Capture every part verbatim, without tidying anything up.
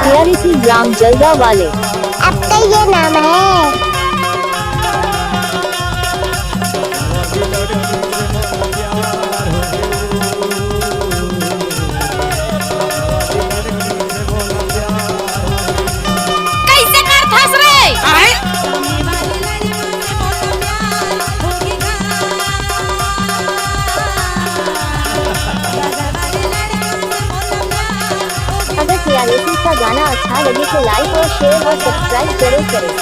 सीआरएसी ग्राम जलदा वाले। आपका ये नाम है। कैसे करथस रे? अगर सीआरएसी का गाना अच्छा लगे तो लाइक और शेयर और सब्सक्राइब जरूर करें।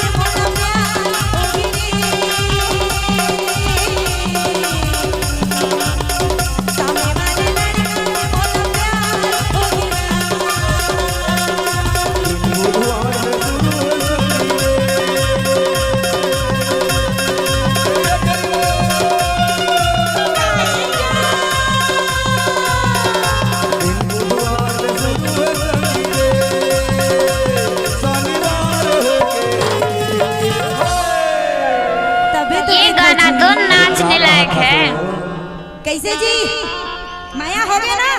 तबे तो ये देखो गाना जी। तो नाचने लायक है। कैसे जी? माया हो गया ना?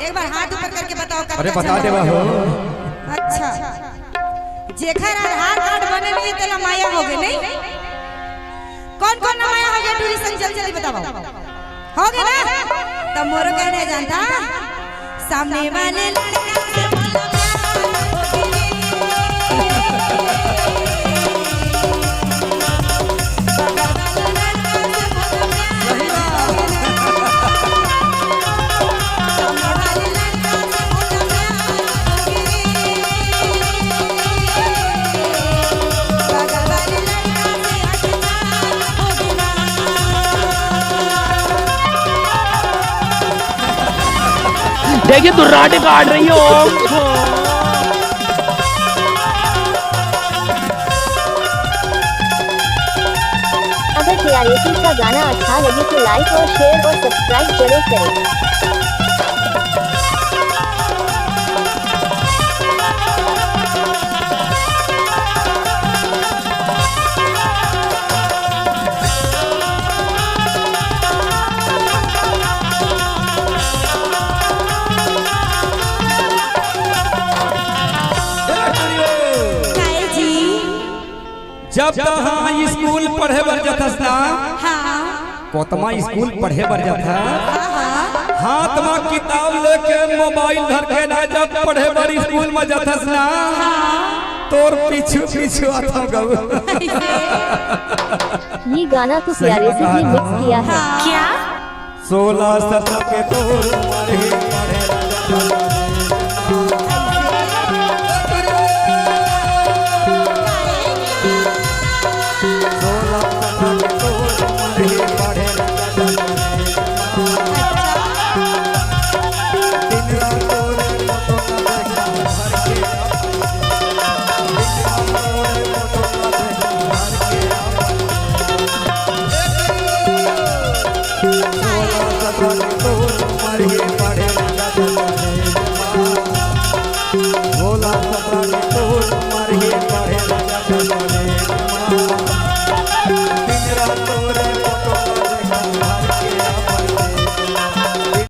एक बार हाथ ऊपर करके बताओ, कब अरे तक बता चला देवा हो। अच्छा, जेकर आधार कार्ड बने नहीं है, तेला माया हो गए नहीं? कौन कौन ना माया हो गया? टूरी संग जल्दी जल्दी बताओ। हो गया ना? तब मोरो कहने जानता, सामने वाले लड़का से बोलो प्यार हो गया। देखिए, दुर्राटे काट रही हो। अगर सीआरएसी का गाना अच्छा लगे तो लाइक और शेयर और सब्सक्राइब जरूर करें। जब तहाँ स्कूल पढ़े बर जाथस ना, हाँ। कोतमा स्कूल पढ़े बर जाथस, हाँ, हाँ। हाथ मा किताब लेके मोबाइल धर के ना, जब पढ़े बर स्कूल मा जाथस ना, हाँ। तोर पीछू पीछू आथव गऊ। ये गाना तो सही प्यारे से कहा भी ना। मिक्स किया है। हाँ। क्या? सोलह सत्रह के तोर उमर हे पढ़े ला जाथस। सोलह सत्रह के तोर उमर हे पढ़े ला जाथस। दिन रात तोर फोटो ला देखा भर के।